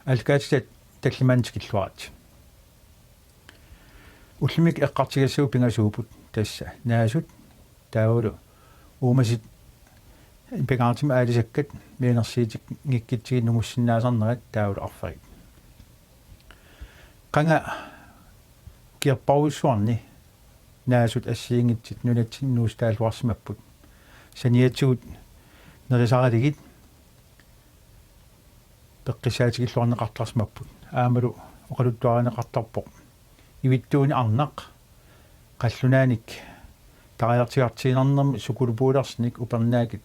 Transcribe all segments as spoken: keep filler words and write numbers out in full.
Aallakaatitat tallimaanni tikilluaritsi. Ullumikkut eqqartugassavut pingasuupput, tassa naasut taavalu uumasit pingaartumik aalisakkat mianersuutinngikkutsigit nungussinnaasarnerat taavalu arferit. Qanga ukiorparujussuarni naasut assigiinngitsut nunatsinni inuusutaalluarsimapput. Saniatigut nerisaralugit peqqissaatigilluarneqartarsimapput. Aammalu oqaluttuarineqartarpoq ivittuunik arnaq qallunaanik tariartigartiinnarnermik sukulupuulersunik upernaakkut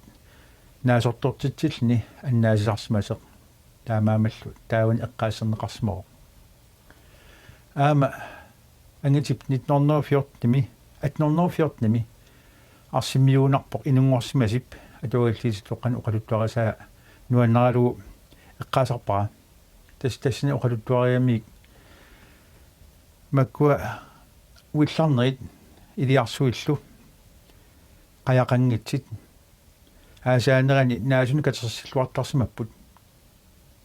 naasortortitsilluni annaasisarsimasoq. Taamaammallu taavani eqqaasserneqarsimavoq. Aamma angutit nitten hundrede og fjorten-imi, atten hundrede og fjorten-imi arsammiuunarpoq inunngorsimasip atuagulliup toqqani oqaluttuarisaa nuannaralugu eqqaasarpara. Tassa tassani oqaluttuarigamigit makkua uillarnerit iliarsuillu qajaqanngitsut aasaanerani naasunik katersilluartarsimapput.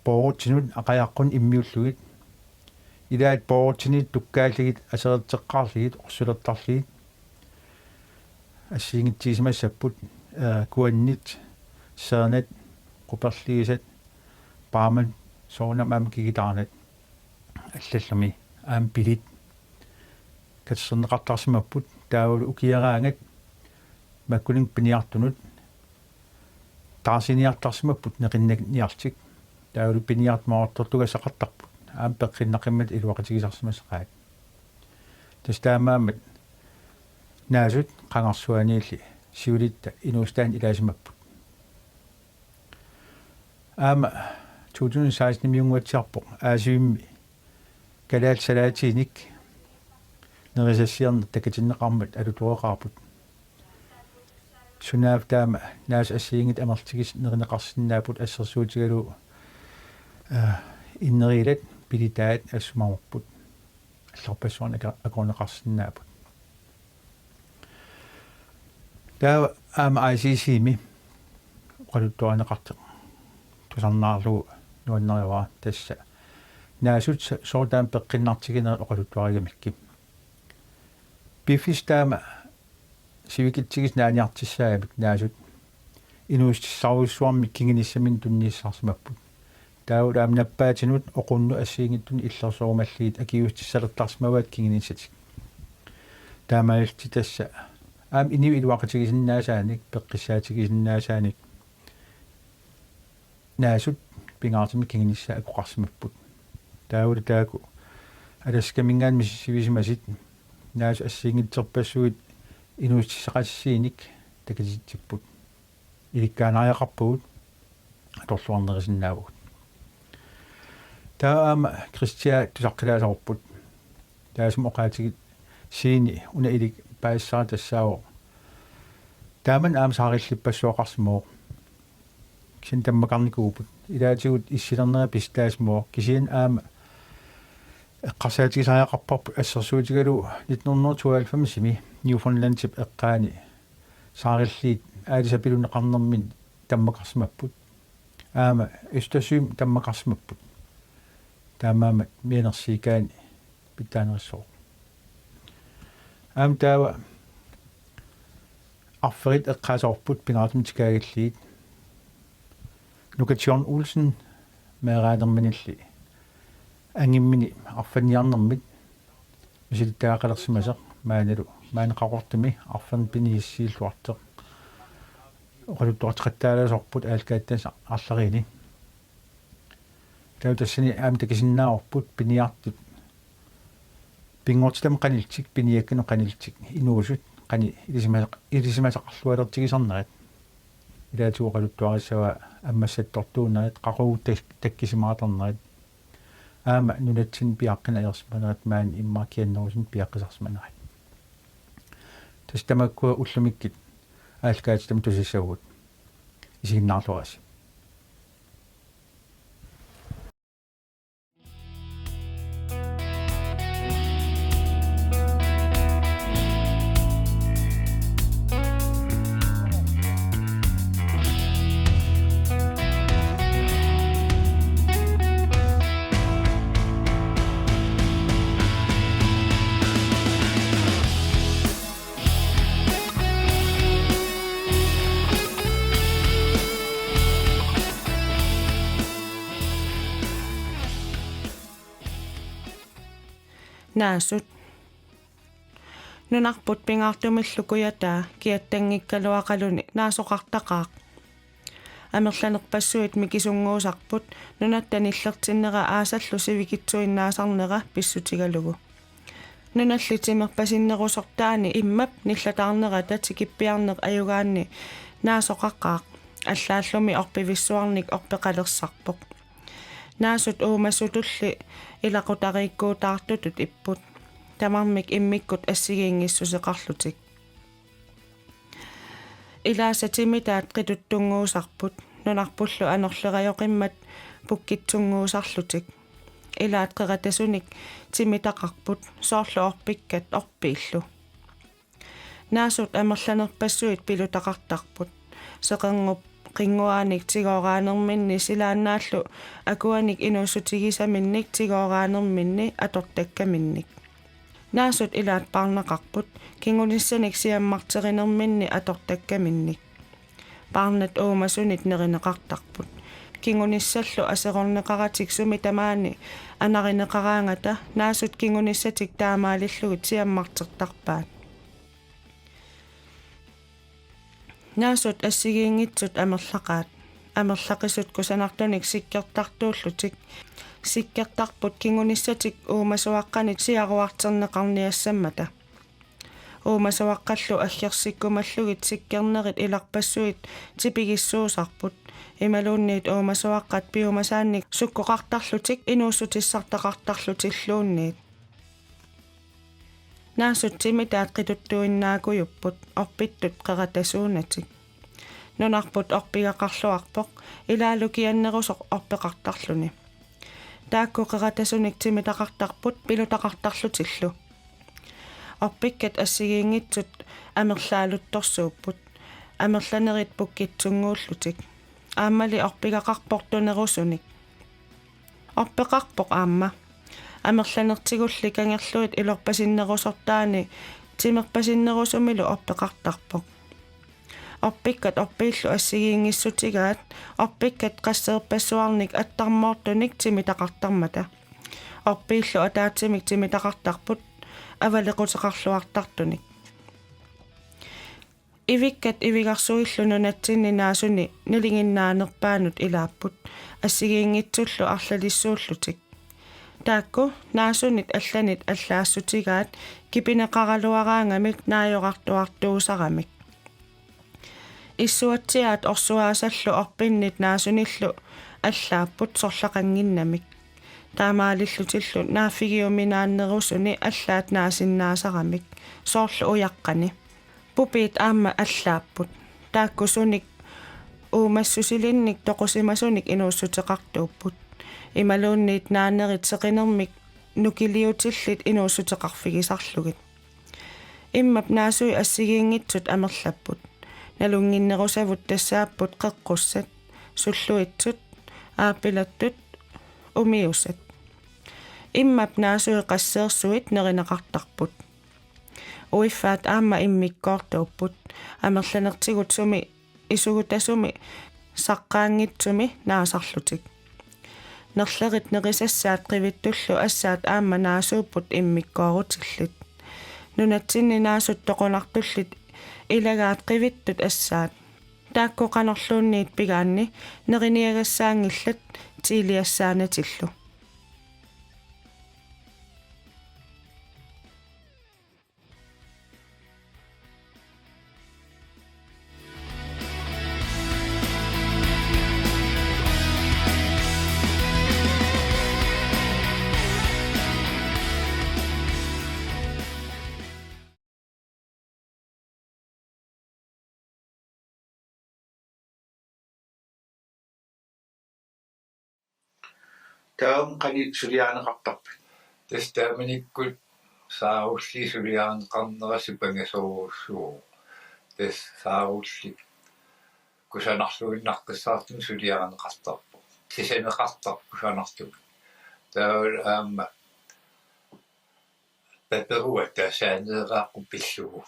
Poorutsinut aqajaqqunut immiullugit. Ilaat poorutsinut tukkaallugit, asereqqaarlugit, orsulertarlugit. Assigiinngitsigisimassapput, eh, kuannit, seernat, quperliisat, paamat, soorunami aamma kikitaarnat. Allallumi aamma pilit katersorneqartarsimapput, taavalu ukiaraangat makkuninnga piniartunut taarsiiniartarsimapput neqinnaaniarlutik. Taavalu piniartut maortortugassaqartarput. Aamma peqqinnaqimmat iluaqutigisarsimasaqaat. Tassa taamaammat naasut qangarsuaniilli siulitta inuusutaanik ilaasimapput. Aamma to tusind seksten-imiunnguatsiarpoq Aasianni kalaallit salaatiinik nerisassiorneq takutinneqarmat alutoreqaarput. Sunaaffa taama naasut assigiinngitsut amerlatigisut nerineqarsinnaapput assersuutigalugu, eh, inneriillat pilitaat assut mamarput. Allarpassuarnik aka-, akorneqarsinnaapput. Taava aamma I C C-mi oqaluttuarineqartoq tusarnaarlugu nuannarivara, tassa naasut so-, sooq taama peqqinnartiginerat oqaluttuarigamikkit. Piffissaq taama sivikitsigissut naaniartussaagamik naasut inuussutissarujussuarmik kingunissaminnik tunniussisarsimapput. Taavalu aamma nappaatinut oqunnut assigiinngitsunut illersorumallugit akiuussutissalertarsimavaat kingunissatik. Taamaalillutik tassa aamma inuit iluaqutigisinnaasaanik, peqqissaatigisinnaasaanik naasut pingaartumik kingunissaat akoqarsimapput. Taavalu taakku Alaskaminngaanniit misissuisimasut naasut assigiinngitsorpassuit inuussutissaqatitsiinik takutitsipput. Ilikkaanariaqarpagut, atorluarnerisinnaavugut. Taava aamma Kristiaa tusaqqilaasoorput. Taassuma oqaatigisoq Siini una ilik paasisara tassaavoq. Taamani aamma saarillippassuaqarsimavoq. Kisianni tammakarnikuupput. Ilaatigut issilernera pisitaasimavoq. Kisianni aamma eqqarsaatigisariaqarparput assersuutigalugu nitten hundrede tooghalvfems-imi Newfoundlandip eqqaani saarilliit aalisapiluneqarnerminni tammakarsimapput. Aamma Østersømi tammakarsimapput. Taamaammat mianersuukkaanni pitsaanerissooq. Aamma taava arferit eqqaasoorput pingaartumik tikaagillugit. Nuka John Olsen meeraanerminilli angimmini arfanniarnermit misilittagaqalersimasoq maanilu, maani Qaqortumi arfernik piniassusilluartoq. Oqaluttuarteqattaalaasoorput Aallakaatitassat arlariini. Taava tassani aamma takusinnaavarput piniartut pinngortitamut qanillutik, piniakkanut qanillutik, inuusut qanoq ilisima-, ilisimasaqarlualertigisarnerat. Ilaatigut oqaluttuarissavaa ammassattortuunnerit, qaqugu tak-, takkisimaartarnerit. Aamma nunatsinni piaqqinneq ajorsimanerat, maani immaqa kiannerusunik piaqqisarsimanerat. Tassa tamakkua ullumikkut aallakaatitami tusassavugut. Isiginnaarluarisi. Naasut. Nunarput pingaartumillu kujataa kiattanngikkaluaqaluni naasoqartaqaaq. Amerlanerpassuit mikisunnguusarput nunatta nillertinnera aasallu sivikitsuinnaasarnera pissutigalugu. Nunalli timerpasinnerusortaani immap nillataarnerata tikippiarneq ajugaanni naasoqaqaaq, allaallumi orpivissuarnik orpeqalersarpoq. Naasut uumasutulli ilaqutariikkuutaartutut ipput, tamarmik immikkut assigiinngissuseqarlutik. Ilaasa timitaat qituttunnguusarput, nunarpullu anorlerajoqimmat pukkitsunnguusarlutik. Ilaat qeratasunik timitaqarput, soorlu orpikkat orpiillu. Naasut amerlanerpassuit pilutaqartarput, seqernup qinnguaanik tigooraanerminni silaannaallu akuanik inuussutigisaminnik tigooraanerminni atortakkaminnik. Naasut ilaat paarnaqarput kingunissanik siammarterinerminni atortakkaminnik. Paarnat uumasunit nerineqartarput. Kingunissallu aserorneqaratik sumi tamaani anarineqaraangata naasut kingunissatik taamaalillugit siammartertarpaat. Naasut assigiinngitsut amerlaqaat. Amerlaqisut kusanartunik sikkertartuullutik. Sikkertarput kingunissatik uumasuaqqanit siaruarterneqarniassammata. Uumasuaqqallu aggersikkumallugit sikkernerit ilarpassuit tipigissuusarput. Imaluunniit uumasuaqqat piumasaannik sukkoqartarlutik inuussutissartaqartarlutilluunniit. Naasut timitaat qituttuinnaakujupput orpittut qeratasuunatik. Nunarput orpigaqarluarpoq ilaalu kiannerusoq orpeqartarluni. Taakku qeratasunik timitaqartarput pilutaqartarlutillu. Orpikkat assigiinngitsut amerlaaluttorsuupput, amerlanerit pukkitsunnguullutik. Aammali orpigaqarpoq tunerusunik. Orpeqarpoq aamma. Amerlanertigulli kangerluit ilorpasinnerusortaani timerpasinnerusumilu orpeqartarpoq. Orpikkat orpiillu assigiinngissutigaat orpikkat qasseerpassuarnik attarmoortunik timitaqartarmata. Orpiillu ataatsimik timitaqartarput avalequteqarluartartunik. Ivikkat ivigarsuillu nunatsinni naasuni nalinginnaanerpaanut ilaapput assigiinngitsullu arlalissuullutik. Taakku naasunit allanit allaassutigaat kipineqaraluaraangamik naajorartuartuusaramik. Issuatsiaat orsuaasallu orpinnit naasunillu allaapput sorlaqannginnamik. Taamaalillutillu naaffigiuminaannerusuni allaat naasinnaasaramik, soorlu ujaqqani. Pupiit aamma allaapput. Taakku sunik uumassusilinnik toqusimasunik inuussuteqartuupput. Imaluunniit naanerit seqinermik nukiliutillit inuussuteqarfigisarlugit. Immap naasui assigiinngitsut amerlapput. Nalunnginnerusavut tassaapput qeqqussat, sulluitsut, aappilattut, umiusat. Immap naasui qasseersuit nerineqartarput. Uiffaat aamma immikkoortuupput, amerlanertigut sumi isugutasumi saqqaanngitsumi naasarlutik. Nerlerit nerisassaat qivittullu assaat aamma naasuupput immikkoorutillit. Nunatsinni naasut toqunartullit ilagaat qivittut assaat. Taakku qanorluunniit pigaanni neriniagassaanngillat tiiliassaanatillu. Taava qanoq suliarineqartarpit? Tassa taamanikkut saarulliit suliarineqarnera sipangasorujussuuvoq. Tassa saarulliit kusanarluinnaqqissaartumik suliarineqartarpoq. Sisaneqartarpoq kusanartumik. Taava aamma paperuata saaneeraaqqu pillugu,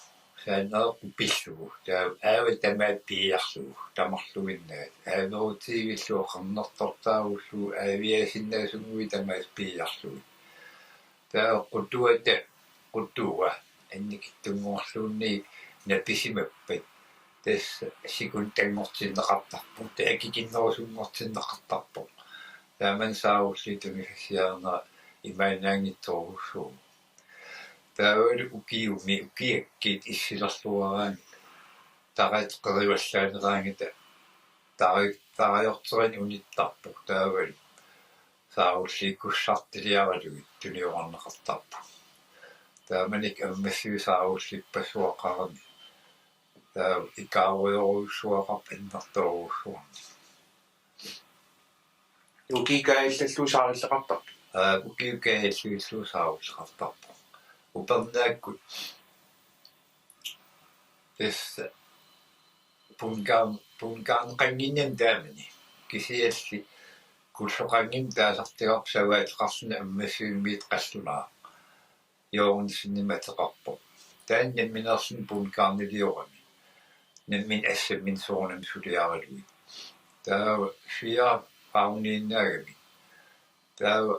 saaneeraaqqu pillugu, taava aava tamaat piiarlugu, tamarluinnaat, aaverutsiivillugu qernertortaarullugu, aaviaasinnaasunngui tamaasa piiarlugit. Taava qutuata, qutua annikitsunngorluunniit napisimappat, tassa sikunneqartinneqartarpoq, taava akikinnerusunngortinneqartarpoq. Taamani saarulliit tunisassiaarnera imaannaanngitsorujussuuvoq. Taavalu ukiumi, ukiakkut issilerluaraanni tarat qerivallaaneraangata tara-, tarajorterineq unittarpoq, taavalu saarulliit kussartiliaralugit tuniorarneqartarput. Taamanikkut ammassivik saarullippassuaqarami, taava ikaarujorujussuaqarpoq annertoorujussuarnik. Ukiup kaajallallugu saarilleqartarpoq. Aa, ukiup kaajallallugu saarilleqartarpoq. Upernaakkut tassa punkaarn-, punkaarneqannginnami taamani. Kisianni kulloqanngimmat taasartagarput savaateqarluni ammassivimmiit qallunaaq. Jørgensenimik ateqarpoq. Taanna nammineerluni punkaarniliorami. Nammineq assamminik soorunami suliaralugit. Taava fire ravniinnaagami. Taava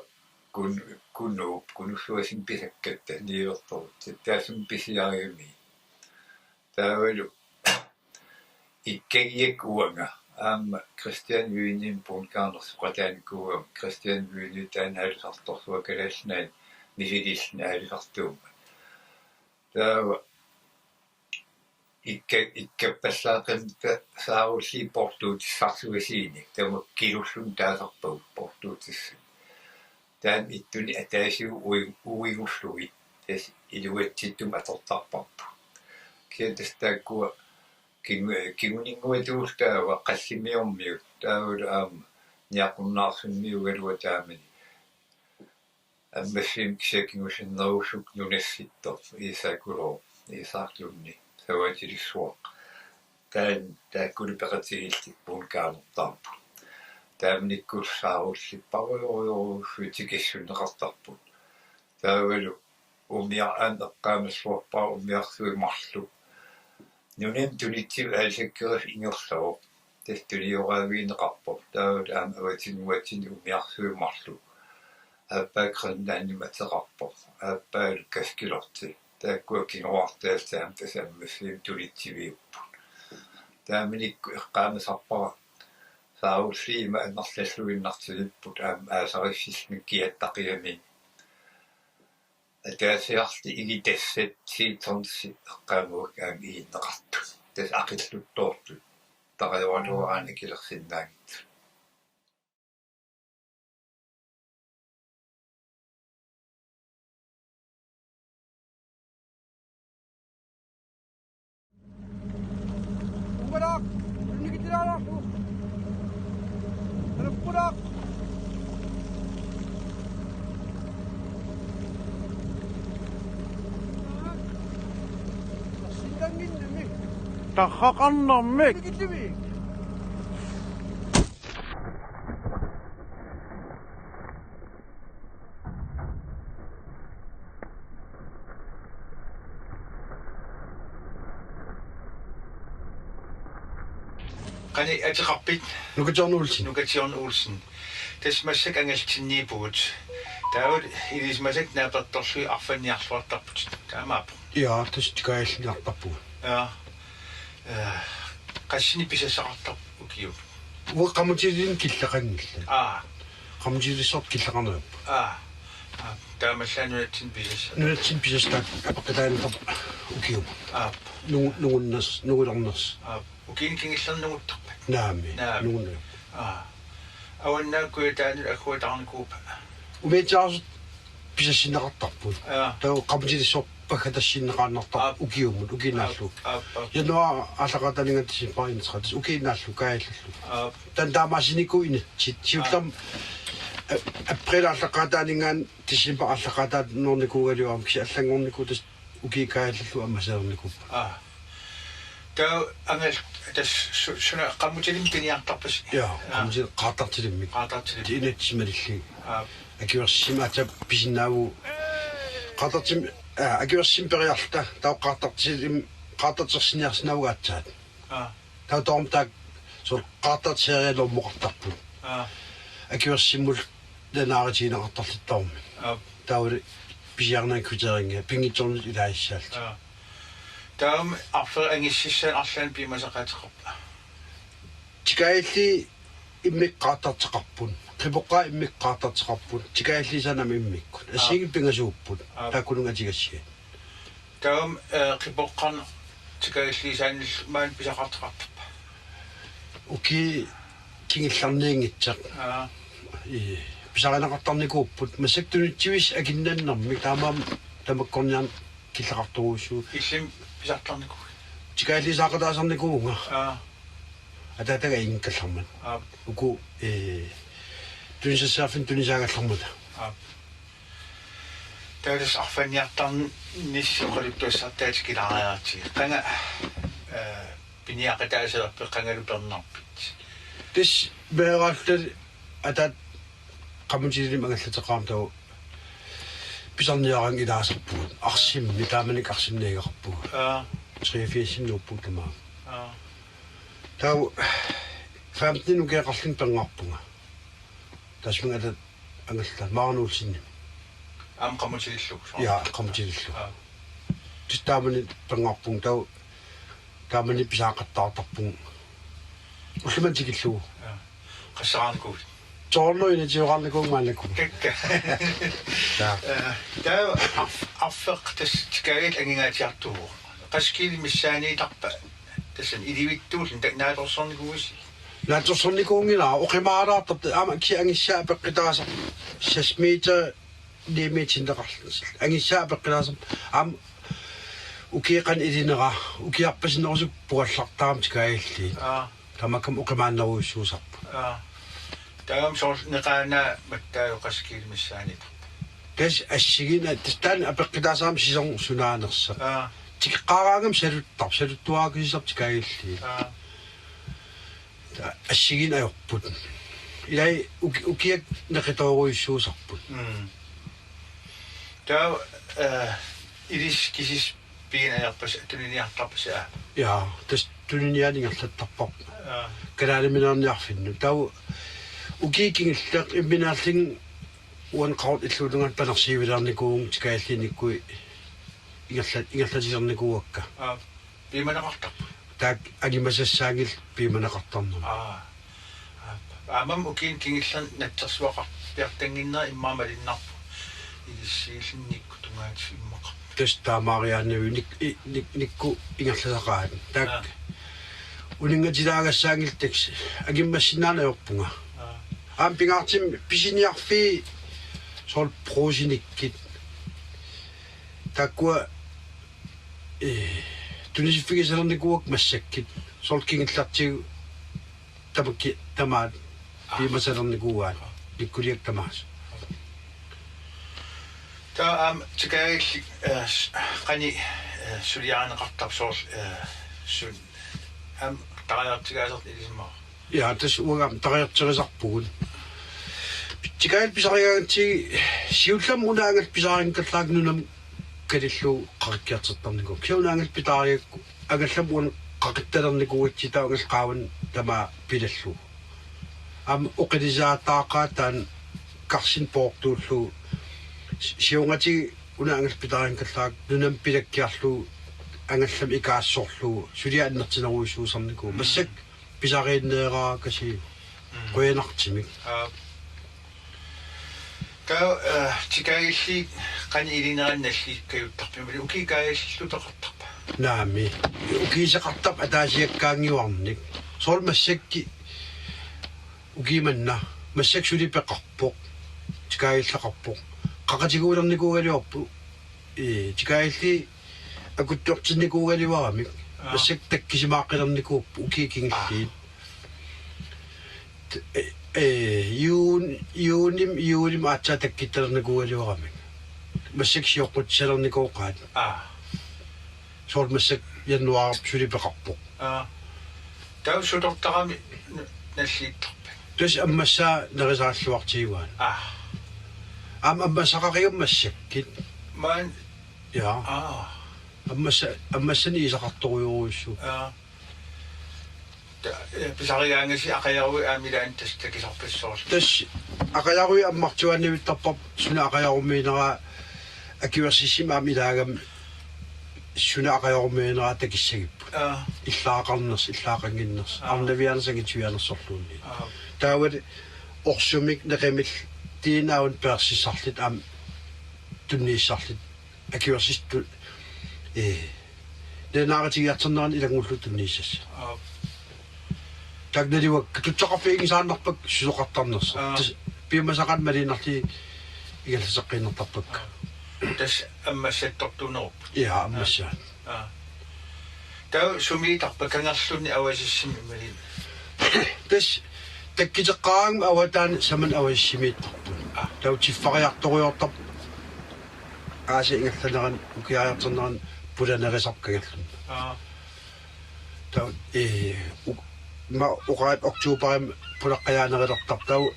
kun-, Kunuup, Kunussuatsinnut pisakkatta niuertorutsit. Taassuma pisiarigamiuk. Taavalu ikkagiakka uanga, aamma Christian Wynimik punkaarnersoqataanikuugama, Christian Wyni taanna aalisartorsuaq Kalaallit Nunaanni misililluni aalisartuummat. Taava ikka-, ikkappallaaqimmat saarulliit poortuutissarsuisiinik, tamakku kilulluni taasarpagut poortuutissat. Taanna ittunik ataasiuugullugit tassa iluatsittumik atortarparput. Kisianni tassa taakkua kingu-, kinguninnguatuullu taava Qallimiormiut, taavalu aamma Niaqornaarsummiugaluaq taamani. Ammassivimmi kisianni kingusinnerusukkut nunassittoq Iisakulooq, Iisaarlunni, savaatilissuaq. Taanna taakkulu peqatigiillutik punkaarnertarput. Taamanikkut saarullippassuarujorujussuit tikissunneqartarput. Taavalu umiar-, aamma eqqaamassavarpara umiarsuit marluk. Nunani tunitsivik aalisakkerivik ingerlavoq. Tassa tunioraavigineqarpoq. Taavalu aamma avatangiaatini umiarsuit marluk. Aappaa Grønlandimik ateqarpoq. Aappaalu Kaskelotti. Taakkua kinguaartaallutik aamma tassa ammassivimmi tunitsiviupput. Taamanikkut eqqaamasarpara saarulliit ima amerlalluinnartilipput aamma aasarissilluni kiattaqigamiuk. Ataasiarlutik igitassat Seetornsi eqqaamavakka aamma iginneqartut. Tassa aqilluttoortut. Tarajoraluaraanni akilersinnaanngitsut. Umalaq, nikitilaarlu. Alapulaq. Sindanginnami. Tarraqarnermik. Nikitivi. Qanoq ateqarpit? Nukatsiorneq Olsen. Nukatsiorneq Olsen. Tassa massakkut angallatsinniippugut. Taava ilisimasakka naapertorlugit arfanniarluartarputit. Taamaappoq. Ja, tassa tikaajallinniartarpugut. Ja. Eh, qassinik pisassaqartarpit ukiut? Uanga qamutilini killeqanngillat. Aa. Qamutilissarput killeqarneq. Aa. Aa, taamaallaat nunatsinni pisassat. Nunatsinni pisassat apeqqutaanngillat ukiumut. Aa. Nungu-, nungunners-, nungulernersut. Aa. Ukiuni kingullerni nunguttarpat? Naamik. Naamik. Nungunneq. Aa. Avannaata Kujataanut agguataarnikuuppat? Umiatsiaasoq pisassinneqartarput. Aa. Taava qamutilissarput paggatassiinnaqaannartarpoq. Aap. Ukiumut, ukiup naallugu. Aap, aap. Januar aallaqqaataaninngaanniit december enogtredive, ukiup naallugu kaajallallugu. Aap. Taanna taamaasinikuuvoq inatsit. Siullermik, aap, a-, april aallaqqaataaninngaanniit december aallaqqaataaniinnikuugaluarami, kisianni allanngornikuuvoq tassa ukiut kaajallallugu ammasaarnikuupput. Aap. Taava angal-, tassa su-, suna qamutilimi piniartarpasi? Ja, aap, qamutil-, qaartartilimmik. Qaartartilimmik. Inatsit malillugit. Aap. Akuersissummik aatsaat pisinnaavugut. Qaartartim-, aa, akuersissummik periarluta, taava qaartartilim-, qaartartersinniarsinnaavugut aatsaat. Aap. Taava taama taakku soorlu qaartartut serialermukartarput. Aap. Akuersissummut lanaarutigineqartarluta tamarmik. Aap. Taavalu pisiarnaa kvitteringi pinngitsoornut ilaassallutik. Aa. Taava arferit angississaannik arlaannik piumasaqaateqarpa? Tikaajalli immikkut qaartarteqarput. Qipoqqaat immikkut qaartarteqarput. Tikaajalliisaannarmik immikkut. Aa. Assigiinngitsut pingasuupput. Aa. Taakkununnga atugassiat. Taava, eh, qipoqqaarneq tikaajalliisaannik maani pisaqartoqartarpa? Ukiut kingullerniinngitsut. Aa. Ii, pisarineqartarnikuupput. Massakkut tunitsivissat akinnannermik taamaammat tamakkorniarneq killeqartorujussuuvoq. Illimmi pisartarnikuuit? Tikaajalliisaaqataasarnikuuvunga. Aa. Ataataga inngikkallarmat. Aa. Uku, eh, tunisassiarfinnut tunisaagallarmata. Aa. Taava tassa arfanniartarnissi oqaluttuassartaatit kilaariartigu. Qanga, eh, piniaqataasalerpit qangalu pernarpit? Tassa meeraalluta ataatama qamutililluta angallateqarama taava pisarniaraangat ilaasarpugut. Arsimmi, taamanikkut arsamik naleqarpugut. Aa. Treogfirsimi nuuppugut tamaanga. Aa. Taava femten ukioqarlunga pernarpunga. Taassuma ataata angallaat Magnussenimik. Aamma qamutilillugu, soorlu? Ja, qamutilillugu. Aa. Tassa taamani pernarpunga taava taamani pisaqattaartarpunga. Ullumanna tikillugu. Aa. Qasseqarnikuuit? Soorlu inatioqarnikuuvunga maannakkut. Kakka. Ja. Aa, taava arf-, arfeq tassa tikaajalli angingaatsiartuuvoq. Qassit kiilit missaaniittarpa? Tassami ilivitsuulluni ta-, naatsorsornikuuisi? Naatsorsornikuunngilara, oqimaalaartarpoq aamma kisianni angissaa apeqqutaasarpoq seks meter, ni meter sinneqarluni. Angissaa apeqqutaasarpoq aamma ukiup qanoq ilinera, ukiarpasinnerusukkut pugallartarami tikaajalliit. Aa. Tamakku oqimaannerujussuusarput. Aa. Taava soorlu neqaanaa mattaaju qassit kiilit missaaniittarpa? Tassa assigiinngitsoq, tassa taanna apeqqutaasarami sisorna sunaanersoq. Aa. Tikeqqaaraangama saluttarpoq, saluttuaakisisarput tikaajalliit. Aa. Assigiinngitsorput. Ilai uki-, ukiakkut neqitoorujussuusarput. Mm. Taava, eh, ilissi kisitsit pigineq ajorpasi, tuniniartarpasi aamma? Ja, tassa tuniniaaneq ingerlattarparput. Ja. Kalaaliminerniarfinnut. Taava ukiut kingulliit imminut aallunga uani qaqut illuutungaani panersiivilernikuuvunga tikaajalliinnikkut ingerlat-, ingerlatilernikuuakka. Aa, piumaneqartarput? Taakku angumasassaanngillat piumaneqartarnermik. Aa. Aa, aammami ukiuni kingullerni natsersuaqarpiartannginnerit immaqa malunnarpoq. Ilissiillutik nikkut tungaatigut immaqa. Tassa taamaariaannaviuk nik-, i-, nik-, nikkut ingerlasaqaat. Taakku. Aa. Uninngatilaagassaaginnarlugit angumassinnaanngilanga ajorpunga. Aa. Aamma pingaartumik pisiniarfiit soorlu Brugsenikkut. Taakkua, eh, tunisiffigisalernikuuakka massakkut. Soorlu kingullertigut tamakku tamaat piumasalernikuuaat nikkuliakkut tamaasa. Taava aamma tikaajalli, eh, s-, qanoq, eh, suliarineqartarpa soorlu, eh, suna aamma tariartigaasarta ilisimavara. Ja, tassa uanga aamma tariarterisarpugut. Tikaajalli pisarigaangatsigit siullermik una angallat pisariinnakkallarakkit nunamut kalillugu qaqikkiartortarnikuuakka. Kisianni una angallat pitaarigakku angallamut una qaqittalernikuugatsigit taava angallat qaavanut tamaat pilallugu. Aamma oqilisaataaqaat taanna karsinnut poortuullugu si-, siornatigut una angallat pitaariinnakkallarakkit nunamut pilakkiarlugu angallamut ikaassorlugu suliaq annertunerujussuusarnikuuvoq. Mm. Massakkut pisariinneeraakasiit. Mm. Qujanartumik. Aa. Taava, eh, tikaajalli qanoq ilinerani nalliukkajuttarpa? Imaluunniit ukiut kaajallilluteqartarpa? Naamik. Ukiuseqartarpoq ataasiakkaannguarnik. Soorlu massakkut ukiup manna. Massakkut suli peqarpoq. Tikaajalleqarpoq. Qaqutiguulernikuugaluarpoq. Ee, tikaajalli akuttortinnikuugaluaramik. Aa. Massakkut takkusimaaqqilernikuupput ukiut kingulliit. Aa. T-, e-, e-, juun-, juunimi, juulimi aatsaat takkuttalernikuugaluaramik. Massakkut sioqqutissalernikuugaat. Aa. Soorlu massakkut januaarip suli peqarpoq. Aa. Taava sutortarami n-, nalliuttarpit? Tassa ammassaa nerisaralluartigivaat. Aa. Aamma ammassaqarigama massakkut. Maan- Ja. Aa. Ammassa-, ammassanik iisaqartorujussuuvoq. Aa. Ta-, eh, pisarigaangassi aqajaruit aamma ilaanni tassa takusarpassi soorlu? Tassa aqajaruit ammartuaannavittarpara suna aqajarumiineraa Akuersissimik aamma ilaagami suna aqajorumiinera takissagipput. Aa. Illaaqarnersoq, illaaqannginnersoq. Aa. Arnavianersut angitivianersorluunniit. Aa. Taavalu orsumik neqimillu tiinaagun peersissarlutik aamma tunniussarlutik. Akuersissut, ee, nalunaaqutigiartornerani ilanngullugu tunniussassat. Aa. Taakku naluara tuttaqarfiginngisaannarpakka susoqartarnersoq. Aa. Tassa piumasaqaat malunnarlugit ingerlateqqiinnartarpakka. Aa. Tassa ammassattortuunerupput. Ja, ammassaat. Aa. Taava sumiittarpa, kangerlunnik Oasisimi imaluunniit? Tassa takkuteqqaaraangama avataani samani Oasisimiittarput. Aa. Taava tiffariartorujoortarpoq. Aasiit ingerlanerani, ukiariartornerani pulanerusarpoq kangerlunnik. Aa. Taava, ee, u-, ma-, oqaat oktoberimi pulaqqajaanerulertarpoq taava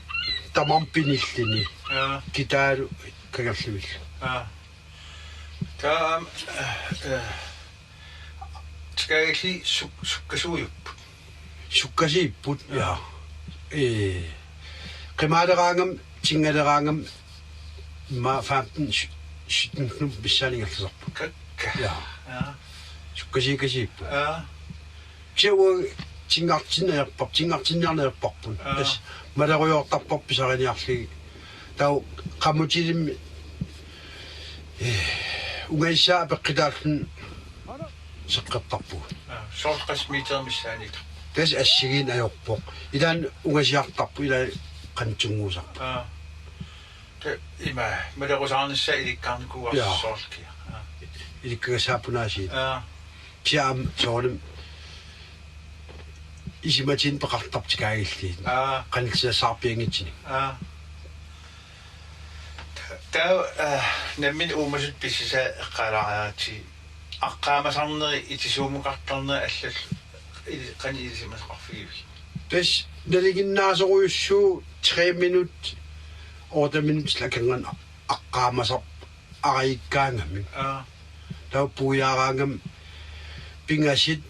tamarmik pinilluni. Aa. Kitaalu kangerluillu. Aa. Taava, ee, ee, tikaagallit suk-, sukkasuujupput. Sukkasuupput, ja. Aa. Ee, qimaaleraangama, tingaleraangama, immaqa femten, sytten, sytten missaani ingerlasarput. Kakkaak. Ja. Aa. Sukkasuukkasuupput. Aa. Kisianni uanga tingartinneq ajorpar-, tingartinniarneq ajorparput. Aa. Tassa malerujoortarparput pisariniarlugit. Taava qamutilimi, ee, ungasissaa apeqqutaalluni seqqertarpugut. Aa, soorlu qassit meterit missaanniittarput? Tassa assigiinnaq ajorpoq. Ilaanni ungasiartarpoq, ilaanni qanittunnguusarpoq. Aa. Tassa ima malerusaarnissaa ilikkarnikuuarsi. Ja. Soorlu kia. Aa. Ilikkagassaappunaasiit. Aa. Kisianni aamma soorunami isumatinik peqartarput tikaagallit. Aa. Qanillisassaarpianngitsunik. Aa. Taava, aa, nammineq uumasut pisassat eqqaalaareeratsigit. Aqqaamasarneri itisuumukartarneri allallu ili-, qanoq ilisimasaqarfigivigit? Tassa nalinginnaasorujussuuvoq tre minut, otte minut akornanni aqqaamasaq arajugaangamik. Aa. Taava puiaaraangama pingasut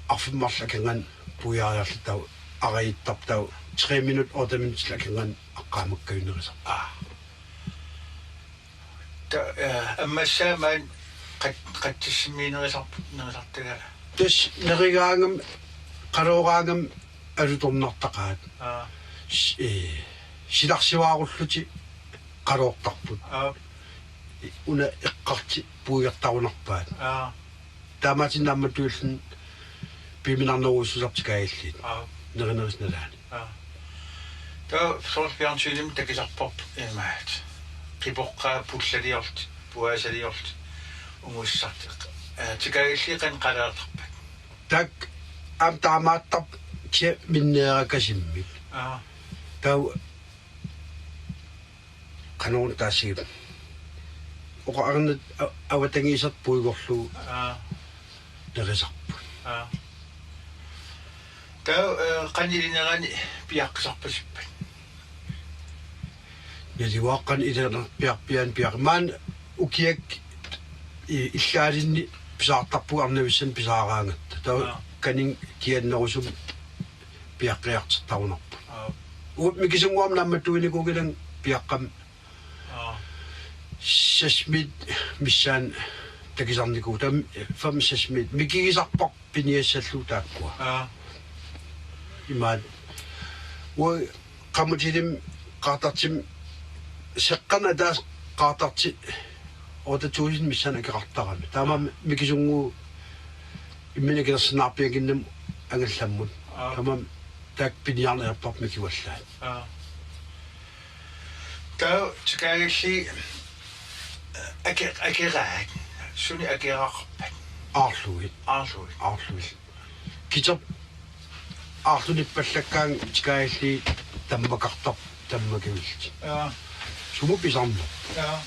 arfineq-marluk akornanni puiaariarlugu taava arajuttarpoq taava tre minut, otte minut akornanni aqqaamakkajunnerusarpoq. Aa. Ta-, ee, ammassaa maani qat-, qatsissimmiinerusarput, nerusartagaa. Tassa nerugaangama, qalooraangama alutornartaqaat. Aa. S-, ee, silarsuaarullutik qaloortarput. Aa. Una eqqartoq puiortarunarpaat. Aa. Taamaattumik naammattuilluni piuminarnerujussuusarput tikaagallit. Aa. Nerinerusut nalaanni. Aa. Taava soorlu fjernsynikkut takusarparput imaattoq. Qipoqqaat pullaliorlutik, puaasaliorlutik, ungussartik. Ee, tikaagallit qanoq qalaartarpat? Taakku aamma taamaattarput kisianni minneerakasimmik. Aa. Taava qanoq taasigit. Oqarnat a-, avatangiiserput puigorlugu. Aa. Nerusarput. Aa. Taava, ee, qanoq ilinerani piaqqisarpasippat? Naluara qanoq ilinerani piar-, pian-, piar-. Maani ukiakkut i-, illaalinni pisaartarpugut arnavissani pisaaraangatta. Taava. Aa. Kaninga kiannerusumik piaqqiartortarunarpoq. Aa. U-, mikisunnguamik naammattuinikuunngilanga piaqqamik. Aa. Seks meter missaani takusarnikuuvoq. Taava fem seks meter. Mikigisarparput piniassallugu taakkua. Aa. Imaattoq. Uanga qamutilimi qaartartimi seqqaneq ataaseq qaartartoq otte tusind missaani akeqartarami. Taamaammat mikisunnguamik imminut akilersinnaarpiannginnami angallammut. Aa. Taamaammat taakku piniarneq ajorparput mikisuallaat. Aa. Taava tikaagallit ake-, akeraat. Sunik akeraqarpat? Aarlugit. Aarlugit. Aarlugit. Kiterput aarlunippallakkut tikaagallit tammakartarput tammakuillutik. Aa. Sumut pisarnerput. Aa.